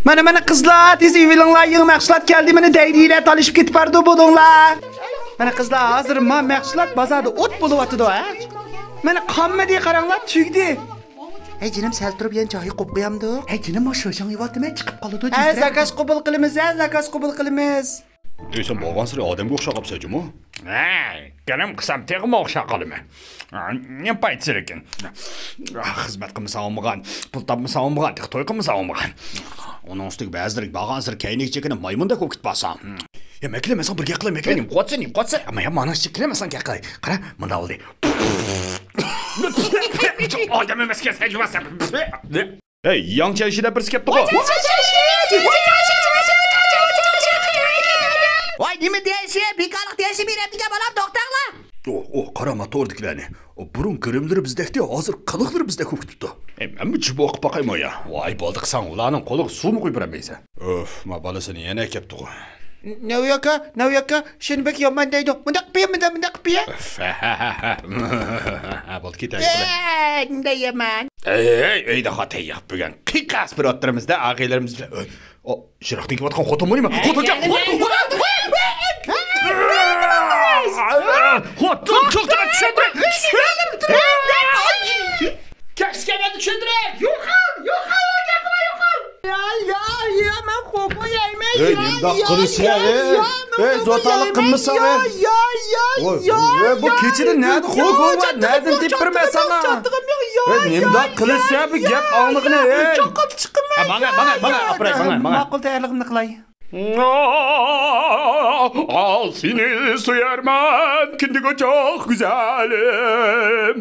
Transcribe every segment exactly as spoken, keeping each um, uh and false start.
مانا، مانا قىزلار، تېز ئېلىۋېلىڭلار، يېڭى مەھسۇلات كەلدى، مانا دەيدىلەر تالىشىپ كېتىپ بارىدۇ بۇلۇڭلار. مانا قىزلار، ھازىر ما مەھسۇلات بازاردا ئوت بولۇۋاتىدۇ، ھە؟ مانا قالمىدى، قاراڭلار، تۈگىدى. ھەي جېنىم، سەل تۇرۇپ يەنە چاي قويۇپ قويامدۇق. ھەي جېنىم، ما شوشاڭ يەۋاتىمەن، چىقىپ قالىدۇ. ھە، جىمجىرەك. زاكاز قوبۇل قىلىمىز، ھە، زاكاز قوبۇل قىلىمىز. ئەي، سەن بارغانسېرى ئادەمگە ئوخشاپ قاپسەن جۇمۇ. ھەي، گىرىم قىلسام تېخىمۇ ئوخشاپ قالىمەن. نېمە پايدىسى لېكىن؟ خىزمەت قىلمىساڭ بولمىغان، پۇل تاپمىساڭ بولمىغان، تېخى توي قىلمىساڭ بولمىغان. ئۇنىڭ ئۈستىگە بەزىلىرى بارغانسېرى كەينىگە چېكىنىپ مايمۇندەك بولۇپ كېتىپ بارساڭ. يا مەكلە، مەن ساڭا بىر گەپ قىلاي، مەكلە. نېمە قىلىۋاتىسەن، نېمە قىلىۋاتىسەن؟ ئەمما يا مانا شىككىنە، مەن ساڭا گەپ قىلاي. قارا، مۇنداق بولدى. ئادەم ئەمەسكەن، سەن جۇمۇ سەن. ھەي، ياڭ چەنشى دەپ بىرسى كەپتىغۇ. ۋاي، نېمە دېيەنشى؟ بىكارلىق دېيەنشى بېرەپتىكەن، بالام، توختاڭلار. ئو، ئو، قارا، ما توردىكىلەرنى. ئۇ بۇرۇن گىرىملىرى بىزدەكتى، ھازىر قىلىقلىرى بىزدەك بولۇپ كېتىپتۇ. ئەي، مەنمۇ جىبە ئوقۇپ باقايمۇ يا؟ ۋاي، بولدى قىلساڭ، ئۇلارنىڭ قولىغا سۇمۇ قۇيۇپ بېرەلمەيسەن. ئۆف، ما بالىسىنى يەنە كەپتىغۇ. ناۋياكا، ناۋياكا، شېنى بەك يامان دەيدۇ. مۇنداق قىپىيە، مۇنداق، مۇنداق قىپىيە. بولدى، كېتەي. ئەي، نېمە يامان. ئەي، ئەي، ئەيدە خاتەي ياق بۈگۈن. قىيقاس بىر ئوتتۇرىمىزدا ئاغىلىرىمىز بىلەن. ئۆي، ئو، يىراقتىن كېلىۋاتقان خوتۇنمۇ نېمە؟ خوتۇن كەل. خوتۇن، توختاڭ، چۈشەندۈرەي. كەچ كەلگەندە چۈشەندۈرەي. يوقال، يوقال، گەپمۇ يوقال. يا، يا، يا، مەن خوكو يەيمەن. ئەي، نېمىنداق قىلىسەن، ئەي؟ ئەي، زوتالىق قىلمىساڭ، ئەي. يا، يا، يا، ئەي، بۇ كېچىدە نەدە خوكو بار؟ نەدىن تېپىپ بېرىمەن ساڭا؟ ئەي، نېمىنداق قىلىسەن بۇ گەپ ئاڭلىغىنى، ئەي؟ ماڭا، ماڭا، ماڭا، ئاپىراي، ماڭا، ماڭا. ماقۇل، تەييارلىقىمنى قىلاي. ئا، سېنى سۆيەرمەن كىندىك ئوچۇق گۈزەلىم.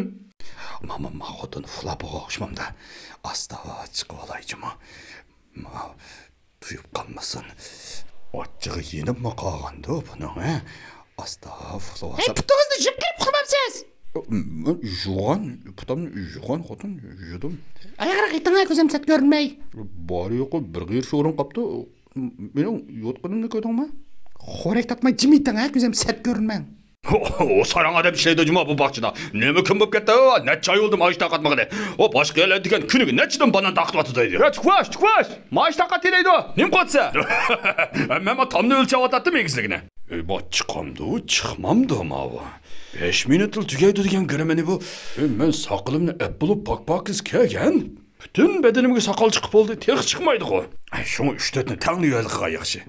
ماما، ما خوتۇن ئۇخلاپ بولغان ئوخشىمامدا. ئاستا چىقىۋالاي جۇمۇ. ما، تويۇپ قالمىسۇن. ئاچچىقى يېنىپمۇ قالغاندۇ بۇنىڭ، ھە؟ ئاستا ئۇخلىۋالسام. ھەي، پۇتىڭىزنى يۇيۇپ كىرىپ ئۇخلىمامسىز؟ مەن يۇغان، پۇتۇمنى يۇغان خوتۇن يۇدۇم. ئاياغراق يېتىڭ، كۆزۈم سەت كۆرۈنمەي. بار يوقى بىر قېرىش ئورۇن قاپتۇ. مېنىڭ يوتقىنىمنى كۆردۈڭمۇ؟ خورەك تارتماي جىم يېتىڭ، كۆزۈم سەت كۆرۈنمەڭ. ھو، ھو، ساراڭ ئادەم ئىشلەيدۇ جۇمۇ بۇ باغچىدا. نېمە كۈن بولۇپ كەتتى؟ نەچچە ئاي بولدى مائاش تارقاتمىغىلى. ئۇ باشقا يەرلەر دېگەن كۈنىگە نەچچە تون بانان تارقىتىۋاتىدۇ ئەيدى. يا، تۈكۋاش، تۈكۋاش! مائاش تارقاتتى دەيدۇ. نېمە قىلىۋاتىسەن؟ مەن ما تامنى ئۆلچەۋاتاتتىم ئېگىزلىكىنى. ئەي، بۇ چىقامدۇ، چىقمامدۇ ماۋۇ؟ بەش مىنۇتلا تۈگەيدۇ دېگەن گىرىمىنى بۇ. ئەي، مەن ساقىلىمنى ئەپ بولۇپ پاك-پاكىز كەلگەن. پۈتۈن بەدىنىمگە ساقال چىقىپ بولدى، تېخى چىقمايدىغۇ. ئەي، شۇڭا ئۈچ-تۆتنى تەڭلا يۆلە قىلغان ياخشى.